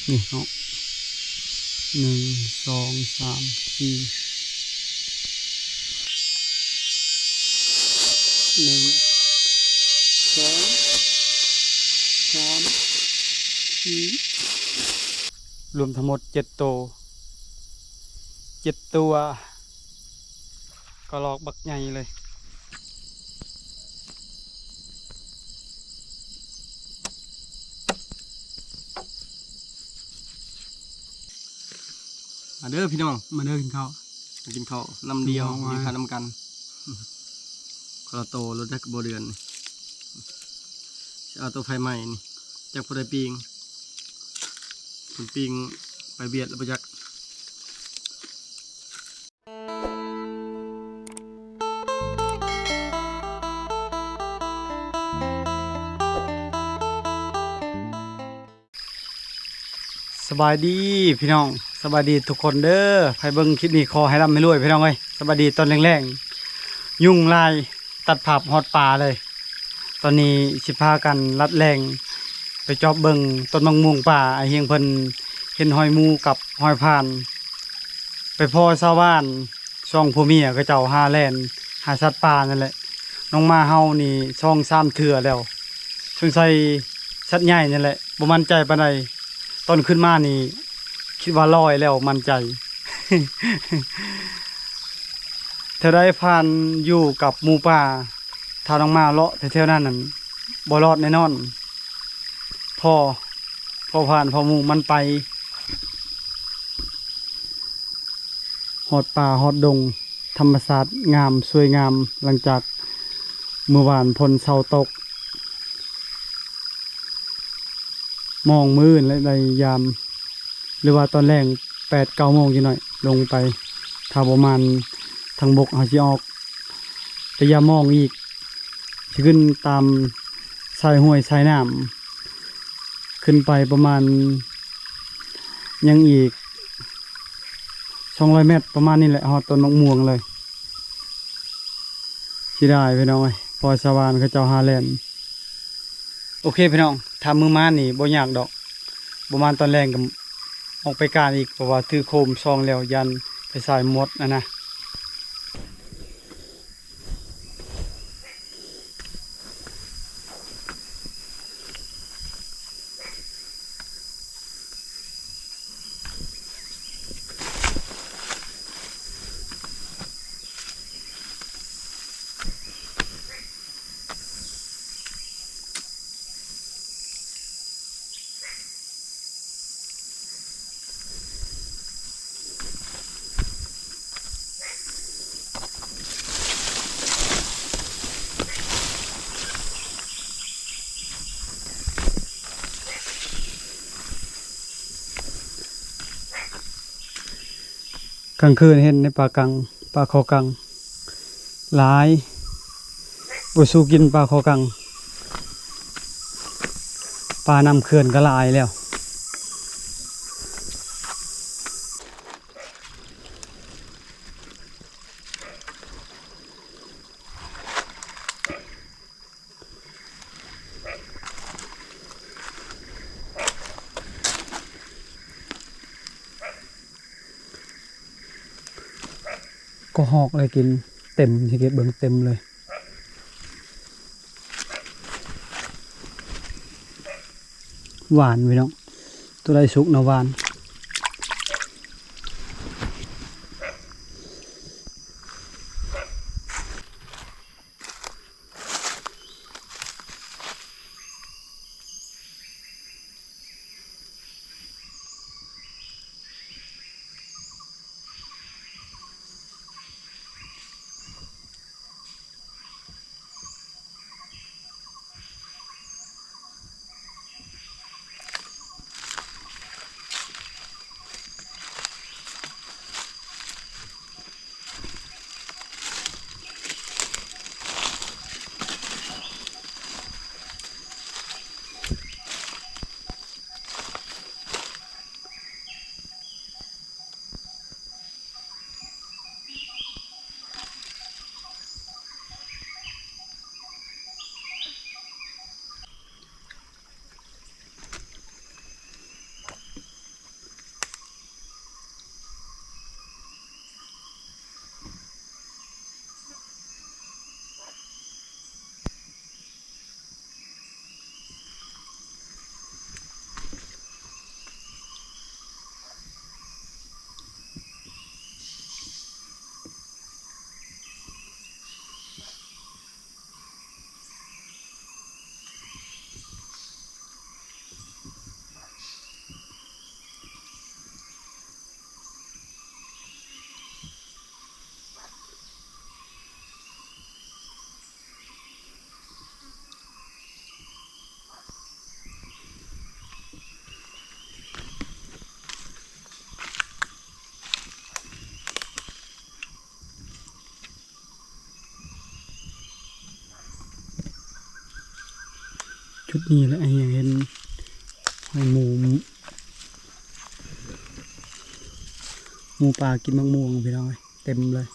ນີ້ເນາະ ໜຶ່ງ ສອງ ສາມ ສີ່ ໜຶ່ງ ສອງ ສາມ ສີ່ ລວມທັງໝົດເຈັດໂຕ ເຈັດຕົວ. ກະລອກບັກໃຫຍ່ເລີຍ. ມາເດີພີ່ນ້ອງ ມາເດີກິນເຂົ້າ ມາກິນເຂົ້ານຳດຽວ ມາກິນເຂົ້ານຳກັນ ຄົນລະໂຕ ລົດໄດ້ກະບໍ່ເດືອນ ຊິເອົາໂຕໄຟໃໝ່ນີ້ ຈັກຜູ້ໃດປີ້ງ ເພິ່ນປີ້ງໄປວຽດແລ້ວບໍ່ຈັກ. ສະບາຍດີພີ່ນ້ອງ ສະບາຍດີທຸກຄົນເດີ. ໃຜເບິ່ງຄລິບນີ້ຂໍໃຫ້ລ່ຳໃຫ້ລວຍພີ່ນ້ອງເອີຍ. ສະບາຍດີຕອນແລງໆ ຍຸງລາຍ ຕັດພາບຮອດປ່າເລີຍ. ຕອນນີ້ຊິພາກັນລັດແລ່ງໄປຈອບເບິ່ງຕົ້ນໝາກມ່ວງປ່າ. ອ້າຍຮຽງເພິ່ນເຫັນຮອຍໝູກັບຮອຍຜ່ານ ໄປພໍ້ຊາວບ້ານ ສອງຜົວເມຍເຂົາເຈົ້າຫາແລ່ນຫາສັດປ່ານັ້ນແຫຼະ. ນ້ອງໝາເຮົານີ້ສອງສາມເທື່ອແລ້ວ ສົງໄສສັດໃຫຍ່ນັ້ນແຫຼະ ບໍ່ໝັ້ນໃຈປານໃດ. ຕອນຂຶ້ນມານີ້ຄິດວ່າລອຍແລ້ວໝັ້ນໃຈ. ແຖວໃດຜ່ານຢູ່ກັບໝູ່ປ່າ ຖ້ານ້ອງໝາເລາະແຖວໆນັ້ນນັ້ນ ບໍ່ລອດແນ່ນອນ. ພໍ ພໍຜ່ານພໍໝູ່ມັນໄປ ຮອດປ່າຮອດດົງ ທຳມະຊາດງາມສວຍງາມ ຫຼັງຈາກມື້ວານຝົນເຊົາຕົກ. ມອງມື້ອື່ນແຫຼະໄດ້ຍາມ ຫຼືວ່າຕອນແລງແປດເກົ້າໂມງຈັກໜ້ອຍ ລົງໄປ ຖ້າບໍ່ມານທາງບົກເຮົາຊິອອກໄປຢາມມອງອີກ ຊິຂຶ້ນຕາມສາຍຫ້ວຍສາຍນ້ຳ ຂຶ້ນໄປປະມານ ຍັງອີກສອງຮ້ອຍແມັດປະມານນີ້ແຫຼະ ຮອດຕົ້ນໝາກມ່ວງເລີຍ. ເສຍດາຍພີ່ນ້ອງເອີຍ ພໍ້ຊາວບ້ານເຂົາເຈົ້າຫາແລ່ນ. ໂອເຄພີ່ນ້ອງ ຖ້າມື້ມານີ້ບໍ່ຍາກດອກ ບໍ່ມາຕອນແລງກະອອກໄປການອີກ ເພາະວ່າຖືໂຄມສ່ອງແລ້ວ ຢ້ານໄຟສາຍໝົດຫັ້ນນະ. ກາງຄືນເຫັນໃນປ່າກັງ ປາຄໍກັງ ຫຼາຍ ບໍ່ສູ້ກິນປາຄໍກັງ ປານ້ຳເຂື່ອນກະຫຼາຍແລ້ວ. ກໍຮອກເລີຍ ກິນເຕັມ ຊິເກັບເບິ່ງເຕັມເລີຍ. ຫວານພີ່ນ້ອງ ໂຕໃດສຸກນະຫວານ. ເ ຈຸດນີ້ແຫຼະ ໃຫ້ເຫັນໃຫ້ໝູ ໝູປ່າກິນໝາກມ່ວງພີ່ນ້ອງເອີຍ ເຕັມເລີຍ.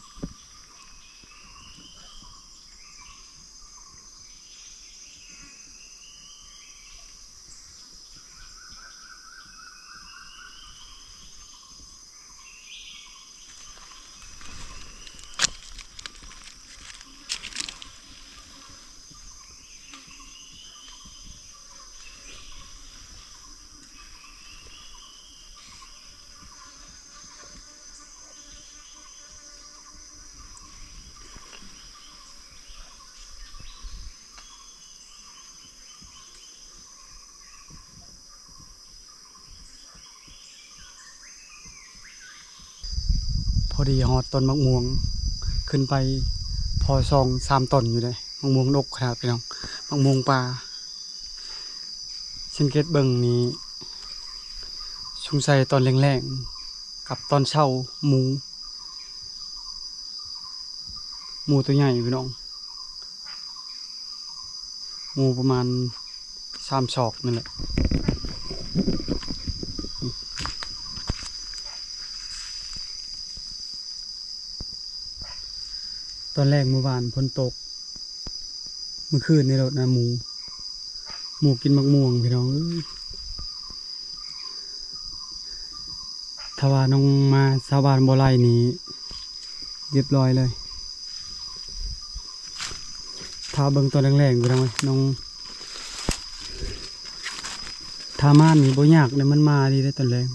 ພໍດີຮອດຕົ້ນໝາກມ່ວງ ຂຶ້ນໄປພໍສອງສາມຕົ້ນຢູ່ເດ້. ໝາກມ່ວງດົກຂະໜາດພີ່ນ້ອງ ໝາກມ່ວງປ່າ. ສັງເກດເບິ່ງນີ້ ສົງໄສຕອນແລງໆ ກັບຕອນເຊົ້າໝູ ໝູຕົວໃຫຍ່ພີ່ນ້ອງ ໝູປະມານສາມສອກນີ້ແຫຼະ. ຕອນແລກມື້ວານຝົນຕົກ ມື້ຄືນນີ້ໂລດນະ ໝູ ໝູກິນໝາກມ່ວງພີ່ນ້ອງເອີຍ. ຖ້າວ່ານ້ອງມາຊາວບ້ານບໍ່ໄລ່ນີ້ ຮຽບຮ້ອຍເລີຍ. ຖ້າເບິ່ງຕອນແລງໆ ພີ່ນ້ອງເອີຍ ນ້ອງ ຖ້າມານີ້ບໍ່ຍາກເດ້ ມັນມາດີເດ້ຕອນແລງ.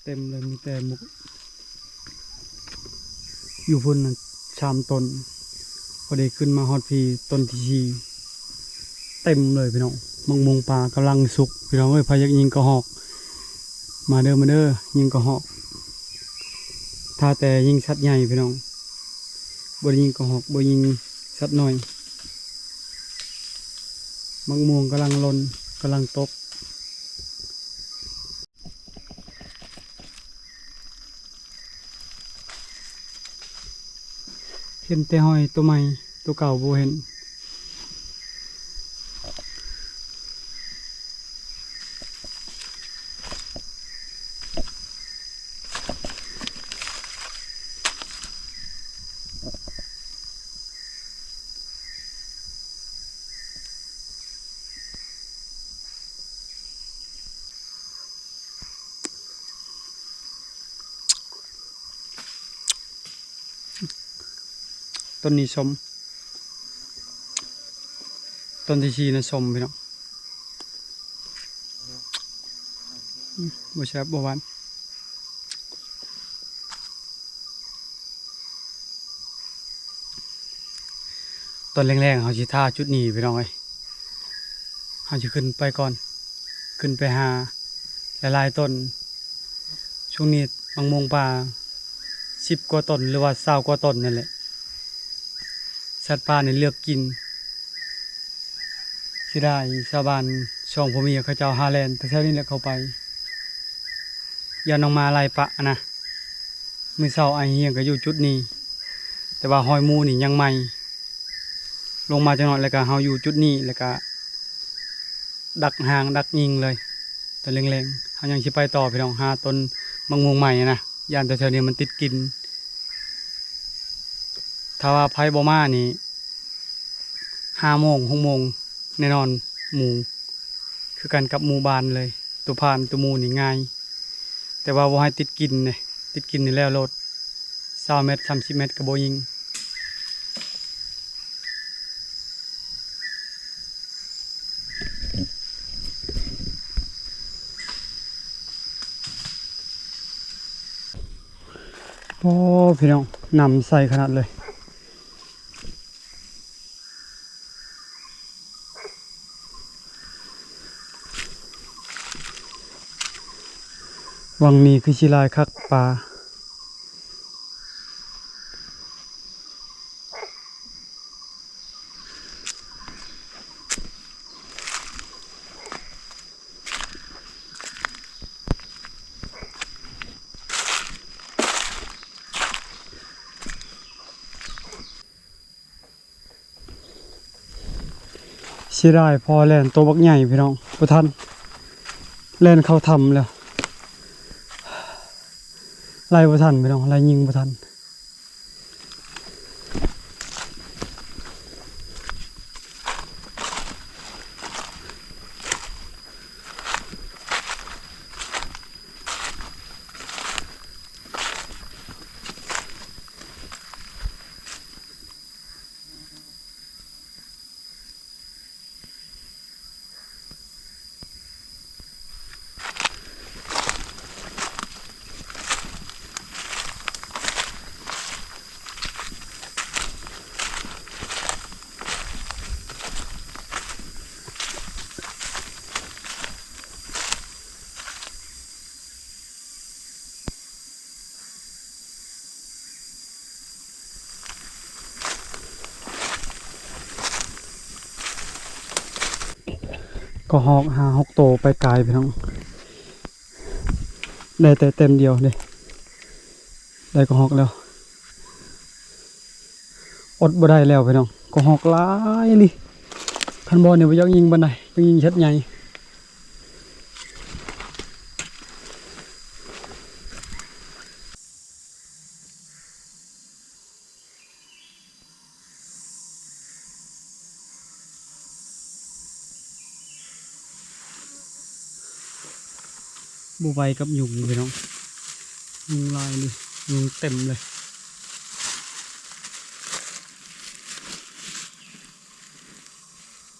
ເຕັມເລີຍ ມີແຕ່ໝົກ ຢູ່ພຸ້ນນະ ສາມຕົ້ນ ພໍດີຂຶ້ນມາຮອດພີ້ ຕົ້ນທີສີ່ ເຕັມເລີຍພີ່ນ້ອງ. ໝາກມ່ວງປ່າກຳລັງສຸກພີ່ນ້ອງເອີຍ. ໃຜຢາກຍິງກະຮອກ ມາເດີ ມາເດີ ຍິງກະຮອກ. ຖ້າແຕ່ຍິງສັດໃຫຍ່ພີ່ນ້ອງ ບໍ່ໄດ້ຍິງກະຮອກ ບໍ່ຍິງສັດນ້ອຍ. ໝາກມ່ວງກຳລັງຫຼົ່ນ ກຳລັງຕົກ. ເຫັນແຕ່ຫອຍໂຕໃໝ່ ໂຕເກົ່າບໍ່ເຫັນ. ຕົ້ນນີ້ສົ້ມ ຕົ້ນທີສີ່ນະສົ້ມພີ່ນ້ອງ. ອືມ ບໍ່ແຊບ ບໍ່ຫວານ. ຕອນແລງໆ ເຮົາຊິຖ້າຈຸດນີ້ພີ່ນ້ອງເອີຍ ເຮົາຊິຂຶ້ນໄປກ່ອນ ຂຶ້ນໄປຫາຫຼາຍໆຕົ້ນ. ຊ່ວງນີ້ໝາກມ່ວງປ່າສິບກວ່າຕົ້ນ ຫຼືວ່າຊາວກວ່າຕົ້ນນັ້ນແຫຼະ ສັດປ່ານີ້ເລືອກກິນ. ເສຍດາຍຊາວບ້ານສອງຜົວເມຍເຂົາເຈົ້າຫາແລ່ນແຖວໆນີ້ແຫຼະເຂົ້າໄປ ຢ້ານນ້ອງມາໄລ່ປະນະ. ມື້ເຊົ້າອ້າຍຮຽງກໍຢູ່ຈຸດນີ້ ແຕ່ວ່າຮອຍໝູນີ້ຍັງໃໝ່. ລົງມາຈັກໜ້ອຍແລ້ວກໍເຮົາຢູ່ຈຸດນີ້ ແລ້ວກໍດັກຮ່າງດັກຍິງເລີຍ. ຕອນແລງໆ ເຮົາຍັງຊິໄປຕໍ່ພີ່ນ້ອງ ຫາຕົ້ນໝາກມ່ວງໃໝ່ນະ ຢ້ານແຖວໆນີ້ມັນຕິດກິ່ນ. ຖ້າວ່າໃຜບໍ່ມານີ້ ຫ້າໂມງ ຫົກໂມງ ແນ່ນອນໝູ ຄືກັນກັບໝູບ້ານເລີຍ. ໂຕຜ່ານໂຕໝູນີ້ງ່າຍ ແຕ່ວ່າບໍ່ໃຫ້ຕິດກິ່ນເດ້ ຕິດກິ່ນນີ້ແລ້ວໂລດ ຊາວແມັດ ສາມສິບແມັດກໍບໍ່ຍິງ. ໂອ້ ພີ່ນ້ອງ ນ້ຳໃສຂະໜາດເລີຍ. ຫວ່າງນີ້ຄືຊິຫຼາຍຄັກປາ. ເສຍດາຍພໍແລ່ນໂຕບັກໃຫຍ່ພີ່ນ້ອງ ບໍ່ທັນ ແລ່ນເຂົ້າຖ້ຳແລ້ວ ໄລ່ບໍ່ທັນພີ່ນ້ອງ ໄລ່ຍິງບໍ່ທັນ. ກະຮອກຫ້າຫົກໂຕໄປກາຍພີ່ນ້ອງ ໄດ້ແຕ່ແຕ້ມດຽວເດ້ ໄດ້ກະຮອກແລ້ວ ອົດບໍ່ໄດ້ແລ້ວພີ່ນ້ອງ ກະຮອກຫຼາຍອີ່ຫຼີ ຄັນບໍ່ນີ້ບໍ່ຢາກຍິງປານໃດ ຢາກຍິງຊັດໃຫຍ່. ບໍ່ໄຫວກັບຍຸງພີ່ນ້ອງ ຍຸງຫຼາຍເລີຍ ຍຸງເຕັມເລີຍ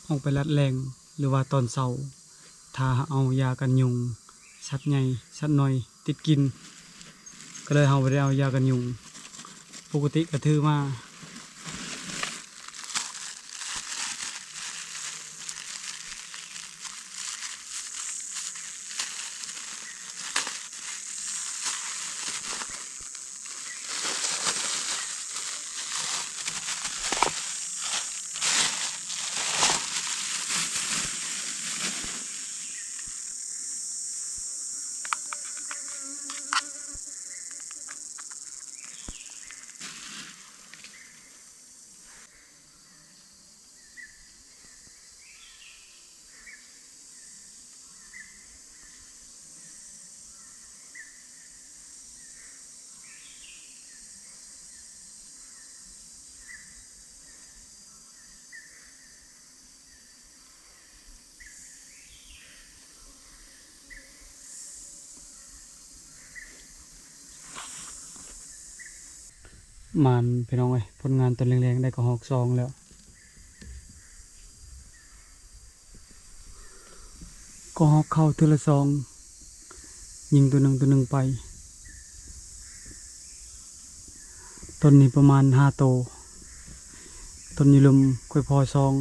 ອອກໄປລັດແລງ ຫຼືວ່າຕອນເຊົ້າ ຖ້າເອົາຢາກັນຍຸງ ສັດໃຫຍ່ ສັດນ້ອຍ ຕິດກິນ ກໍເລີຍເຮົາບໍ່ໄດ້ເອົາຢາກັນຍຸງ ປົກກະຕິກະຖືມາ. ໝານພີ່ນ້ອງເອີຍ ຜົນງານຕອນແລງໆ ໄດ້ກະຮອກສອງແລ້ວ ກະຮອກເຂົ້າເທື່ອລະສອງ ຍິງໂຕໜຶ່ງ ໂຕໜຶ່ງໄປ ຕອນນີ້ປະມານຫ້າໂຕ ຕອນຢູ່ລຸ່ມຄ່ອຍພໍສອງ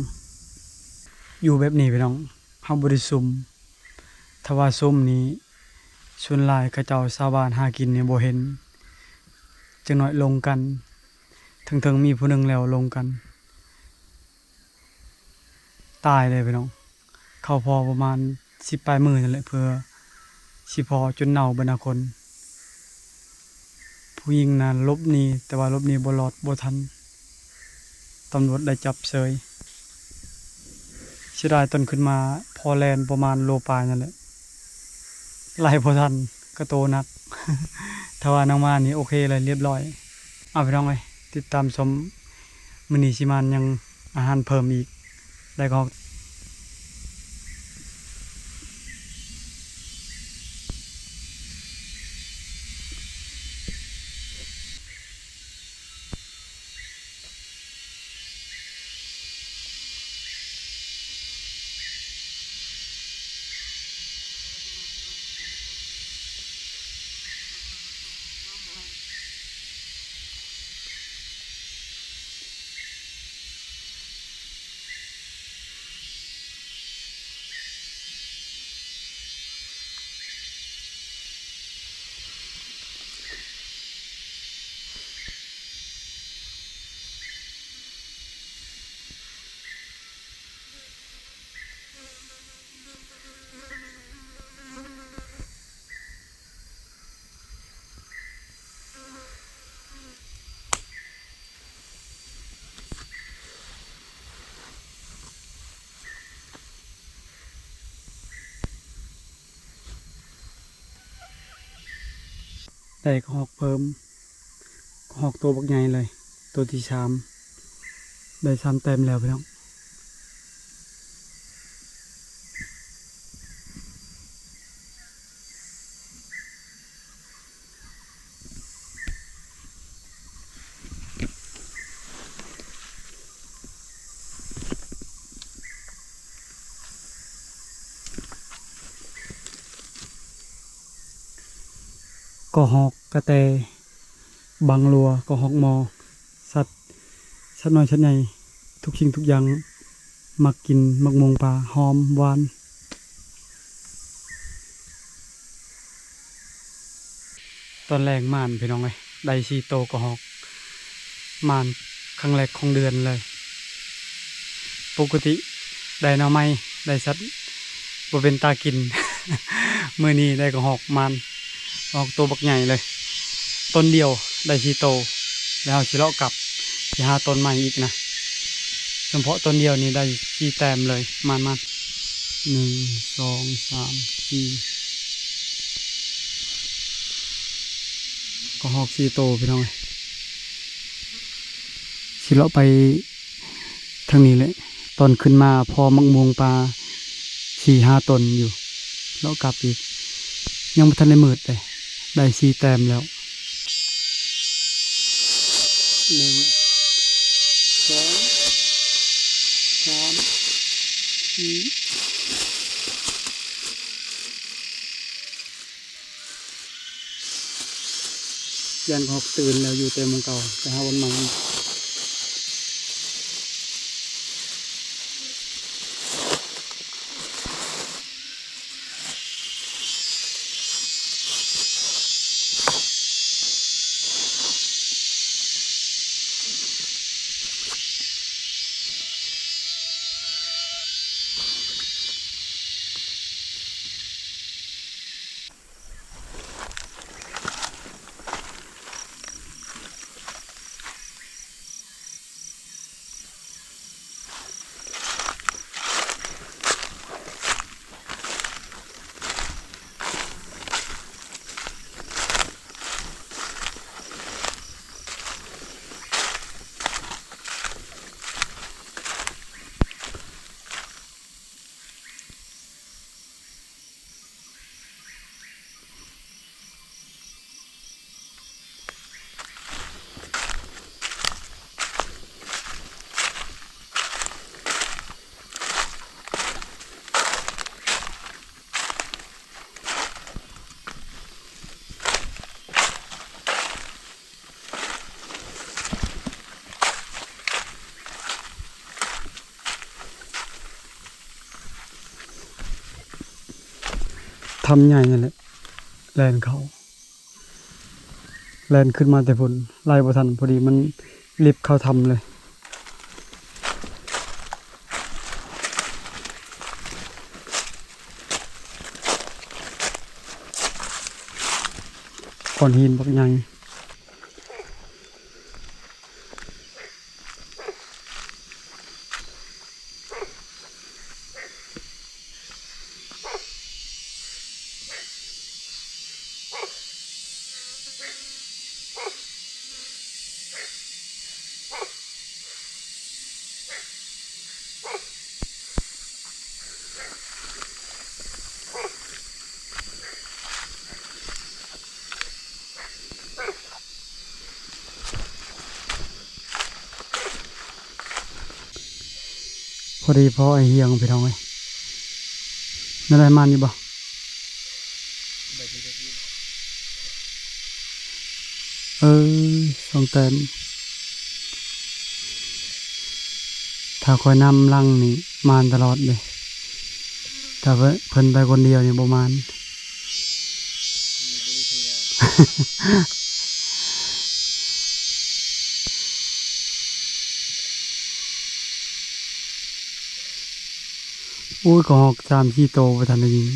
ຢູ່ແບບນີ້ພີ່ນ້ອງ ເຮົາບໍ່ໄດ້ຊຸ່ມ ຖ້າວ່າຊຸ່ມນີ້ ສ່ວນຫຼາຍເຂົາເຈົ້າຊາວບ້ານຫາກິນນີ້ບໍ່ເຫັນ ຈັກໜ້ອຍລົງກັນ ເຖິງໆ ມີຜູ້ໜຶ່ງແລ້ວລົງກັນ ຕາຍເລີຍພີ່ນ້ອງ ເຂົ້າພໍປະມານສິບປາຍມື້ນັ້ນແຫຼະ ເພື່ອຊິພໍຈົນເນົ່າເບິດນະຄົນ. ຜູ້ຍິງນັ້ນຫຼົບໜີ ແຕ່ວ່າຫຼົບໜີບໍ່ລອດ ບໍ່ທັນ ຕຳຫຼວດໄດ້ຈັບເສີຍ. ເສຍດາຍຕອນຂຶ້ນມາພໍແລ່ນປະມານໂລປາຍນັ້ນແຫຼະ ໄລ່ບໍ່ທັນ ກະໂຕໜັກ ຖ້າວ່ານາງມານີ້ໂອເຄເລີຍ ລຽບຮ້ອຍ. ເອົາ ພີ່ນ້ອງເອີຍ ຕິດຕາມຊົມ ມື້ນີ້ຊິມາຫຍັງ ອາຫານເພີ່ມອີກ ໄດ້ກະຮອກ. ໄດ້ກະຮອກເພີ່ມ ກະຮອກໂຕບັກໃຫຍ່ເລີຍ ໂຕທີສາມ ໄດ້ສາມແຕ້ມແລ້ວພີ່ນ້ອງ. ກະຮອກ ກະແຕ ບັງຫຼົວ ກະຮອກມໍ ສັດ ສັດນ້ອຍສັດໃຫຍ່ ທຸກສິ່ງທຸກຢ່າງມັກກິນໝາກມ່ວງປ່າ ຫອມ ຫວານ. ຕອນແລງມານພີ່ນ້ອງເອີຍ ໄດ້ສີ່ໂຕກະຮອກ ມານຄັ້ງແລກຂອງເດືອນເລີຍ. ປົກກະຕິໄດ້ໜໍ່ໄມ້ ໄດ້ສັດບໍ່ເປັນຕາກິນ ມື້ນີ້ໄດ້ກະຮອກມານ ອອກໂຕບັກໃຫຍ່ເລີຍ ຕົ້ນດຽວໄດ້ສີ່ໂຕ ແລ້ວເຮົາຊິເລາະກັບ ຊິຫາຕົ້ນໃໝ່ອີກນະ. ສຳເພາະຕົ້ນດຽວນີ້ໄດ້ສີ່ແຕ້ມເລີຍ ມານໆ ໜຶ່ງ ສອງ ສາມ ສີ່ ກະຮອກສີ່ໂຕພີ່ນ້ອງເອີຍ. ຊິເລາະໄປທາງນີ້ແຫຼະ ຕອນຂຶ້ນມາພໍ້ໝາກມ່ວງປ່າສີ່ຫ້າຕົ້ນຢູ່ ເລາະກັບອີກ ຍັງບໍ່ທັນໄດ້ມືດເດ້ ໄດ້ສີ່ແຕ້ມແລ້ວ ໜຶ່ງ ສອງ ສາມ ສີ່ ຢ້ານເຂົາຕື່ນແລ້ວ ຢູ່ແຕ່ໝ່ອງເກົ່າ ໄປຫາບ່ອນໃໝ່. ຖ້ຳໃຫຍ່ນັ້ນແຫຼະ ແລ່ນເຂົ້າ ແລ່ນຂຶ້ນມາແຕ່ພຸ້ນ ໄລ່ບໍ່ທັນ ພໍດີມັນລິບເຂົ້າຖ້ຳເລີຍ. ກ້ອນຫີນບັກໃຫຍ່. ພໍດີພໍ້ໄອ້ຮຽງພີ່ນ້ອງເອີຍ ແນວໃດ ມານຢູ່ບໍ່? ເອີ ສອງແຕ້ມ ຖ້າຂ້ອຍນຳຫຼັງນີ້ ມານຕະຫຼອດເດ້ ຖ້າເພິ່ນ ເພິ່ນໄປຄົນດຽວນີ້ບໍ່ມານ. ໂອ້ຍ ກະຮອກສາມສີ່ໂຕບໍ່ທັນໄດ້ຍິງ.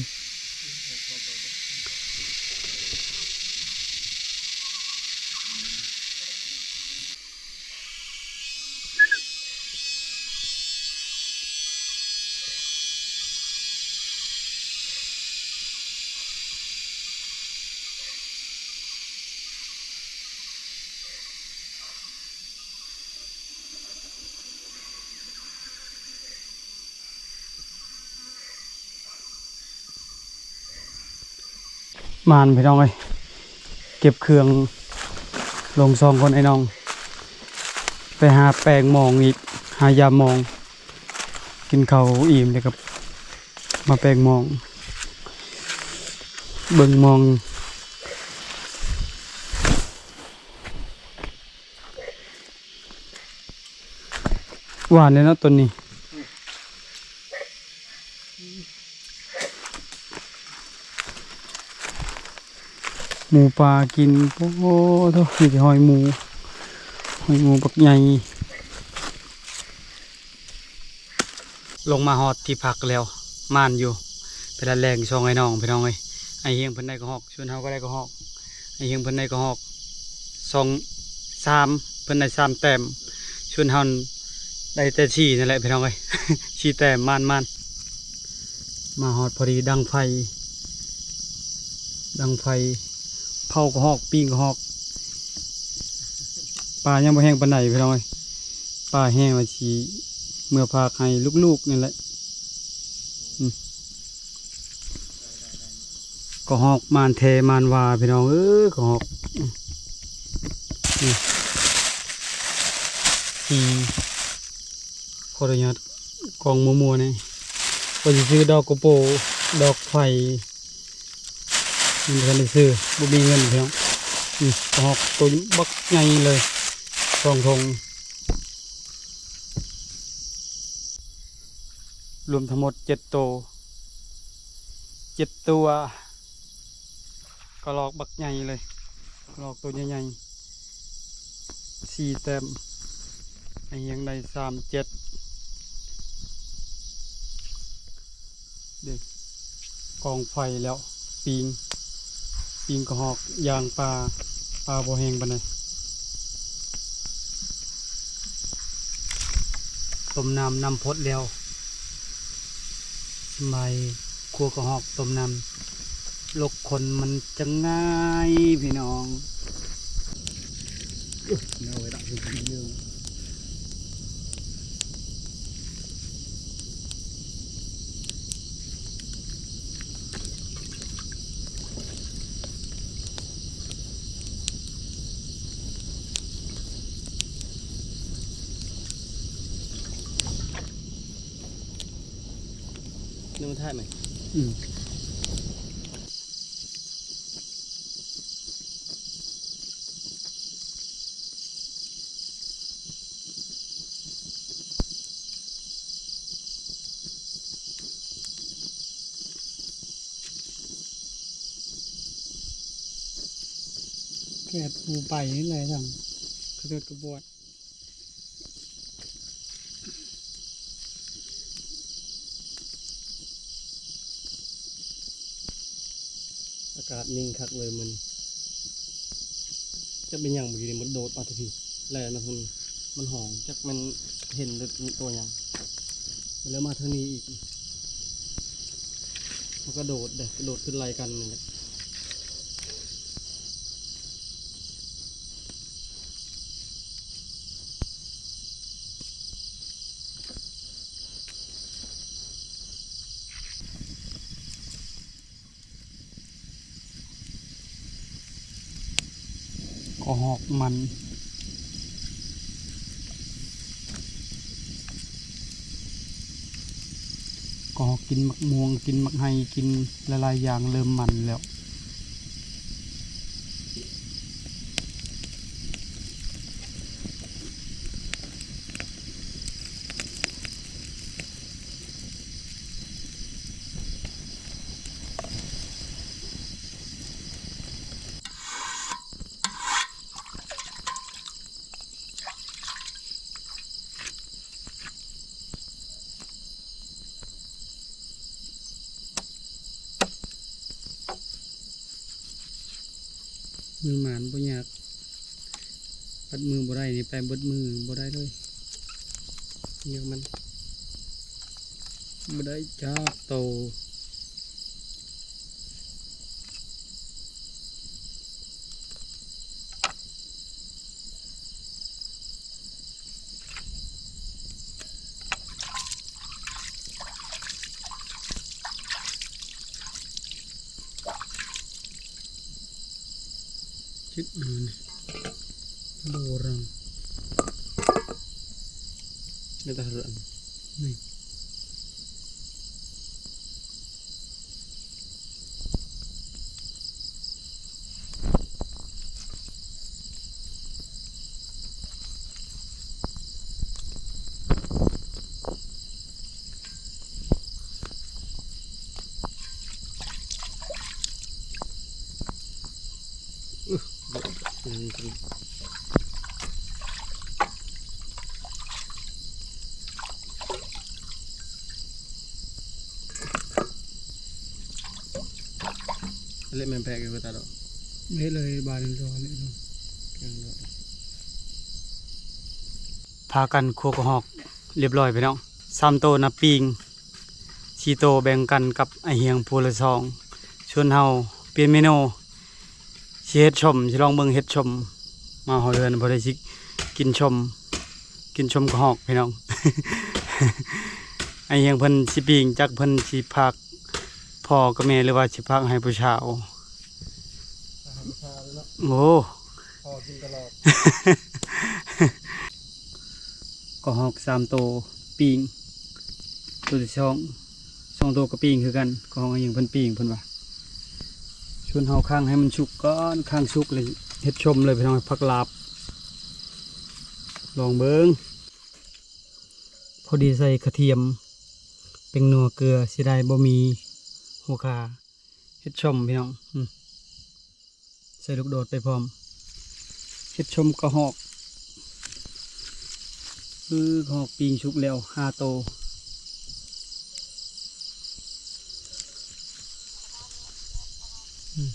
ມານພີ່ນ້ອງເອີຍ ເກັບເຄື່ອງລົງສອງຄົນໄອ້ນ້ອງ ໄປຫາແປງມອງອີກ ຫາຢາມອງ ກິນເຂົ້າອີ່ມແລ້ວກໍມາແປງມອງ ເບິ່ງມອງ. ຫວານເດ້ເນາະຕົ້ນນີ້ ໝູປ່າກິນ. ໂອ້ໂທ້ ມີແຕ່ຮອຍໝູ ຮອຍໝູບັກໃຫຍ່. ລົງມາຮອດທີ່ພັກແລ້ວ ໝານຢູ່ ໄປລະແລງສອງໄອ້ນ້ອງພີ່ນ້ອງເອີຍ. ໄອ້ຮຽງເພິ່ນໄດ້ກະຮອກ ສ່ວນເຮົາກໍໄດ້ກະຮອກ. ໄອ້ຮຽງເພິ່ນໄດ້ກະຮອກສອງ ສາມ ເພິ່ນໄດ້ສາມແຕ້ມ ສ່ວນເຮົາໄດ້ແຕ່ສີ່ນັ້ນແຫຼະພີ່ນ້ອງເອີຍ ສີ່ແຕ້ມ. ມານໆ ມາຮອດພໍດີ ດັງໄຟ ດັງໄຟ ເຜົາກະຮອກ ປີ້ງກະຮອກ. ປາຍັງບໍ່ແຫ້ງປານໃດພີ່ນ້ອງເອີຍ ປາແຫ້ງແລ້ວຊິເມືອພາກໃຫ້ລູກໆນີ້ແຫຼະ. ອືມ ກະຮອກມານແທ້ມານວ່າພີ່ນ້ອງເອີຍ ກະຮອກ. ອືມ ອືມ ຂໍອະນຸຍາດກ້ອງມົວໆ ນີ້ ວ່າຊິຊື້ດອກກະໂປ ດອກໄຟ ຍັງບໍ່ທັນໄດ້ຊື້ ບໍ່ມີເງິນພີ່ນ້ອງ. ອືມ ກະຮອກໂຕບັກໃຫຍ່ເລີຍ ສອງຖົງ ລວມທັງໝົດເຈັດໂຕ ເຈັດຕົວ. ກະຮອກບັກໃຫຍ່ເລີຍ ກະຮອກໂຕໃຫຍ່ໆ ສີ່ແຕ້ມ. ໄອ້ຮຽງໄດ້ສາມເຈັດ ເດ້ ກອງໄຟແລ້ວ ປີ້ງ ປີ້ງກະຮອກ ຍ່າງປາ ປາບໍ່ແຫ້ງປານໃດ. ຕົ້ມນ້ຳ ນ້ຳຟົດແລ້ວ ສະບາຍ ຂົ້ວກະຮອກຕົ້ມນ້ຳ ລົກຄົນມັນຈັ່ງງ່າຍພີ່ນ້ອງ. ນີ້ມັນຖ່າຍໄໝ? ອືມ ແກດຜູ້ໄປນີ້ແຫຼະ ທາງເຂົາເຈົ້າກະບວດ. ອາກາດນິ່ງຄັກເລີຍມື້ນີ້ ຈັກແມ່ນຫຍັງມື້ກີ້ນີ້ ມັນໂດດມາແຕ່ພີ້ ແລ່ນມາທາງນີ້ ມັນຮ້ອງ ຈັກແມ່ນເຫັນໂຕຫຍັງ ແລ້ວມາທາງນີ້ອີກ ມັນກະໂດດເດ້ ກະໂດດຂຶ້ນໄລ່ກັນນີ້ແຫຼະ. ກະຮອກມັນ ກະຮອກກິນໝາກມ່ວງ ກິນໝາກໄຮ ກິນຫຼາຍໆຢ່າງ ເລີ່ມມັນແລ້ວ. ມືໝານບໍ່ຍາກ ປັດມືບໍ່ໄດ້ນີ້ ໄປເບິດມືບໍ່ໄດ້ເລີຍ ຍາກມັນ ບໍ່ໄດ້ຈັກໂຕ. ເ ອືມ ໂບຣານ ເປັນຕາເຫັນນີ້. ເລະແມ່ນແພກຢູ່ກະຕາດອກ ເລະເລີຍບາດນີ້ ເລະເລີຍ. ພາກັນຂົ້ວກະຮອກລຽບລ້ອຍພີ່ນ້ອງ ສາມໂຕນະ ປີ້ງສີ່ໂຕ ແບ່ງກັນກັບອ້າຍຮຽງຜູ້ລະສອງ. ສ່ວນເຮົາປ່ຽນເມນູ ຊິເຮັດສົ້ມ ຊິລອງເບິ່ງເຮັດສົ້ມ. ມາຮອດເຮືອນພໍໄດ້ຊິກິນສົ້ມ ກິນສົ້ມກະຮອກພີ່ນ້ອງ. ອ້າຍຮຽງເພິ່ນຊິປີ້ງ ຈັກເພິ່ນຊິພາກພໍ່ກັບແມ່ ຫຼືວ່າຊິພາກໃຫ້ຜູ້ສາວ. ໂອ້ ພໍ່ກິນຕະຫຼອດ. ກະຮອກສາມໂຕປີ້ງ ໂຕທີສອງ ສອງໂຕກະປີ້ງຄືກັນ. ກະຮອກອີ່ຫຍັງເພິ່ນປີ້ງເພິ່ນວ່າ. ສ່ວນເຮົາຄ້າງໃຫ້ມັນສຸກກ່ອນ ຄ້າງສຸກແລ້ວເຮັດສົ້ມເລີຍພີ່ນ້ອງ. ຜັກລາບ ລອງເບິ່ງ. ພໍດີໃສ່ກະທຽມ ແປ້ງນົວ ເກືອ ເສຍດາຍບໍ່ມີຫົວຂ່າ. ເຮັດສົ້ມພີ່ນ້ອງ ອືມ ໃສ່ລູກໂດດໄປພ້ອມ. ເຮັດສົ້ມກະຮອກ ຄືກະຮອກປີ້ງສຸກແລ້ວຫ້າໂຕ. ອືມ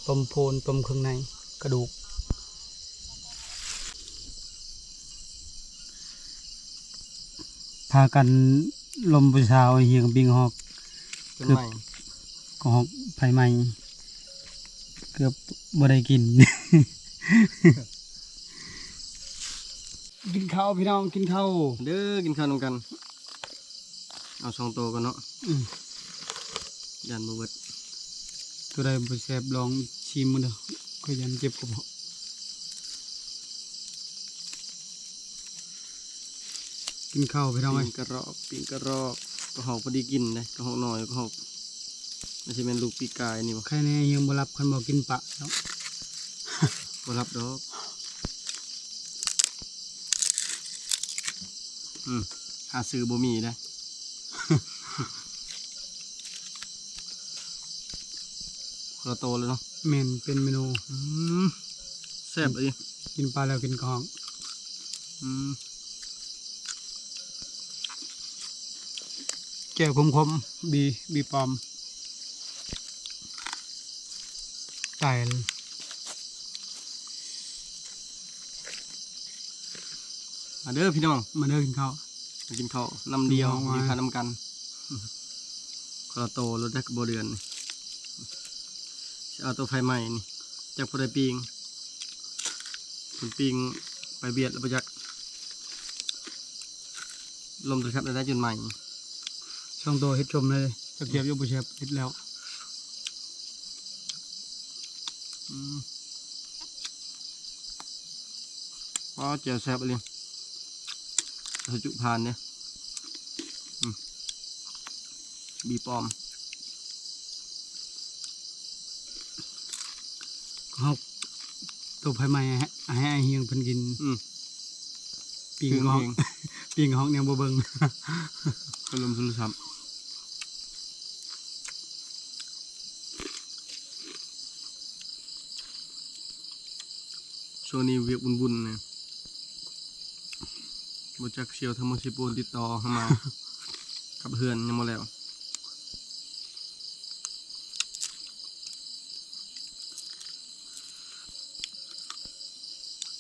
ຕົ້ມໂພນ ຕົ້ມເຄື່ອງໃນ ກະດູກ. ພາກັນລົມຜູ້ສາວ ຮີງປີ້ງຮອກ ເກືອບ ກະຮອກໄຟໄໝ້ ເກືອບບໍ່ໄດ້ກິນ. ກິນເຂົ້າພີ່ນ້ອງ ກິນເຂົ້າເດີ ກິນເຂົ້ານຳກັນ. ເອົາສອງໂຕກ່ອນເນາະ ອືມ ຢ້ານບໍ່ເບິດ. ໂຕໃດບໍ່ແຊບລອງຊີມເບິ່ງເດີ ຂ້ອຍຢ້ານເຈັບກະເພາະ. ກິນເຂົ້າພີ່ນ້ອງເອີຍ ປີ້ງກະຮອກ ປີ້ງກະຮອກ. ກະຮອກພໍດີກິນເດ້ ກະຮອກນ້ອຍ ກະຮອກ ມັນຊິແມ່ນລູກປີກາຍນີ້ບໍ່? ໃຄແນ່ຍັງບໍ່ຫຼັບ ຄັນບໍ່ກິນປະເນາະ ບໍ່ຫຼັບດອກ. ອືມ ຫາຊື້ບໍ່ມີເດ້. ຄົນລະໂຕເລີຍເນາະ. ແມ່ນ ປ່ຽນເມນູ. ອືມ ແຊບອີ່ຫຼີ ກິນປາແລ້ວກິນກະຮອກ. ອືມ ແຈ່ວຂົມໆ ບີ ບີປອມ ຕາຍ. ມາເດີພີ່ນ້ອງ ມາເດີກິນເຂົ້າ ມາກິນເຂົ້ານ້ຳດຽວ ກິນເຂົ້ານຳກັນ. ຄົນລະໂຕໂລດເດີ ບໍ່ເດືອນນີ້ ຊິເອົາໂຕໄຟໄໝ້ນີ້ ຈັກຜູ້ໃດປີ້ງ ເພິ່ນປີ້ງໄປວຽດແລ້ວບໍ່ຈັກ. ລົມໂທລະສັບໄດ້ຈົນໄໝ້ ສອງໂຕເຮັດຊົມເລີຍ ຈັກກຽບຢູ່ບໍ່ແຊບ ເຮັດແລ້ວ. ອືມ ອໍ ແຈ່ວແຊບອີ່ຫຼີ ຊາຍຈຸຜ່ານເດ້. ອືມ ບີປອມ ເຮົາຕົກໄຟໄໝ້ໃຫ້ ໃຫ້ອ້າຍຮຽງເພິ່ນກິນ. ອືມ ປີ້ງກະຮອກ ປີ້ງກະຮອກແນວບໍ່ເບິ່ງ ອາລົມສຸລະສັບ. ຊ່ວງນີ້ວຽກວຸ້ນໆ ນະ ບໍ່ຈັກສ່ຽວທາງເມືອງເຊໂປນຕິດຕໍ່ເຮົາມາ ກັບເຮືອນຍັງບໍ່ແລ້ວ.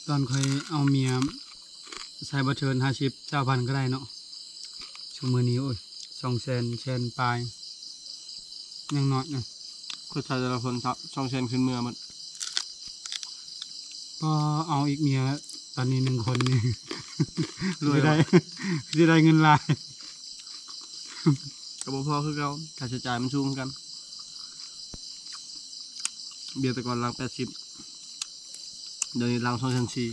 ຕອນຂ້ອຍເອົາເມຍໃສ່ບໍ່ເທີນຫ້າສິບ ຊາວພັນກະໄດ້ເນາະ. ຊຸມມື້ນີ້ ໂອ້ຍ ສອງແສນ ແສນປາຍ ຍັງນ້ອຍນະ. ຄືໃຊ້ແຕ່ລະຄົນສອງແສນຂຶ້ນເມືອໝົດ. ກໍເອົາອີກເມຍຕອນນີ້ໜຶ່ງຄົນນີ້ ລວຍ ຊິໄດ້ ຊິໄດ້ເງິນຫຼາຍ ກໍບໍ່ພໍຄືເກົ່າ ຄ່າໃຊ້ຈ່າຍມັນສູງຄືກັນ. ເບຍແຕ່ກ່ອນຫຼັງແປດສິບ ດຽວນີ້ລັງສອງແສນສີ່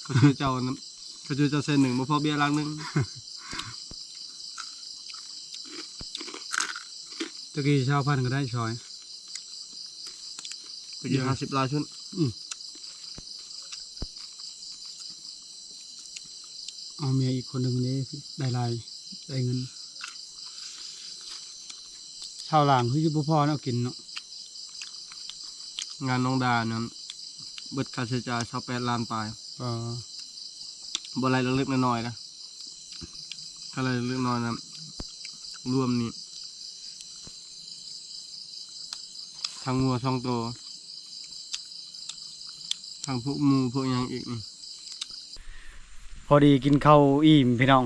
ເຂົາຊື້ເຈົ້ານຳ ເຂົາຊື້ເຈົ້າແສນໜຶ່ງ ບໍ່ພໍເບຍລັງໜຶ່ງ. ຕະກີ້ຊາວພັນກໍໄດ້ຊອຍ ຕະກີ້ຫ້າສິບຫຼາຍສຸດ. ອືມ ເອົາເມຍອີກຄົນໜຶ່ງເດ້ ໄດ້ຫຼາຍ ໄດ້ເງິນ. ຊາວຫຼາງຄືຊິບໍ່ພໍເນາະ ກິນເນາະ. ງານນ້ອງດານັ້ນ ເບິດຄ່າໃຊ້ຈ່າຍຊາວແປດລ້ານປາຍ. ເອີ ບໍ່ໄລ່ເລັກໆນ້ອຍໆນະ ຖ້າໄລ່ເລັກໆນ້ອຍໆນະ ລວມນີ້ ທັງງົວສອງໂຕ ທັງພວກໝູພວກຫຍັງອີກນີ້. ພໍດີກິນເຂົ້າອີ່ມພີ່ນ້ອງ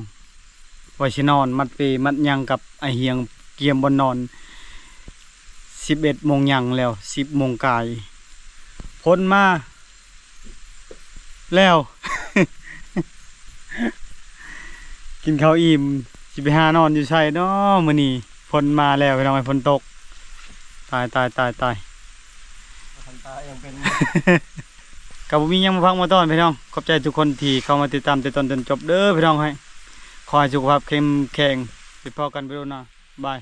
ວ່າຊິນອນ ມັດເປມັດຫຍັງກັບອ້າຍຮຽງ ກຽມບ່ອນນອນ. ສິບເອັດໂມງຫຍັງແລ້ວ ສິບໂມງກາຍ ຝົນມາແລ້ວ. ກິນເຂົ້າອີ່ມ ຊິໄປຫານອນຢູ່ໃສເນາະມື້ນີ້. ຝົນມາແລ້ວພີ່ນ້ອງເອີຍ ຝົນຕົກ. ຕາຍ ຕາຍ ຕາຍ ຕາຍ. ຄັນຕາຍັງເປັນ ກໍບໍ່ມີຫຍັງມາພັກມາຕ້ອນພີ່ນ້ອງ. ຂອບໃຈທຸກຄົນທີ່ເຂົ້າມາຕິດຕາມແຕ່ຕົ້ນຈົນຈົບເດີພີ່ນ້ອງເອີຍ. ຂໍໃຫ້ສຸຂະພາບເຂັ້ມແຂງ. ໄປພໍ້ກັນວິດີໂອໜ້າ. ບາຍ.